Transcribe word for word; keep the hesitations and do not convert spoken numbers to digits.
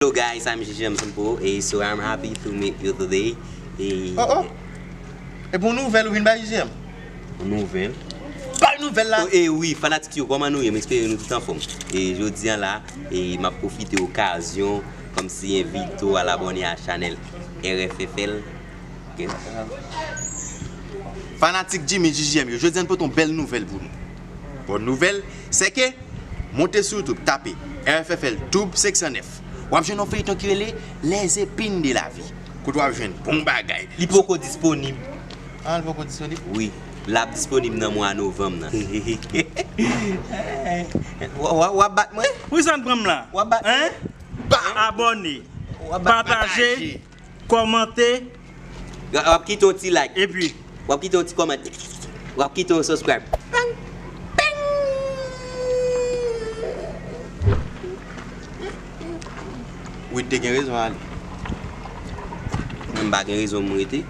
Hello guys, I'm J J M Sampo, and so I'm happy to meet you today. E Oh oh. E pou nouvèl ou vin bay J J M? Nouvèl. Bay nouvèl la. Oh, e wi, fanatik yo, kòman nou ye? M espere nou tout anfòm. E jodi an la, e m ap pwofite okazyon kòmsi envite w al abòne a chanèl R F F L. Ok. Fanatik Jimmy J J M yo, jodi an pote yon bèl nouvèl pou nou. Bòn nouvèl, se ke monte sou YouTube, tape R F F L Tube senk san nèf. W ap jwenn yon feyton ki rele Les Épines de la Vie. Kote w ap jwenn bon bagay. Li poko disponib. Ah, li poko disponib? Wi, l ap disponib nan mwa novanm nan. W w w ap bat mwen? Pou sa n pran m la? W ap bat mwen? Hein? Abòne, pataje, kòmante. W ap kite yon ti like. Epi W ap kite yon ti kòmantè. W ap kite yon subscribe. Pang! Peng! Wi, te gen rezon ale. Mwen m pa gen rezon m rete.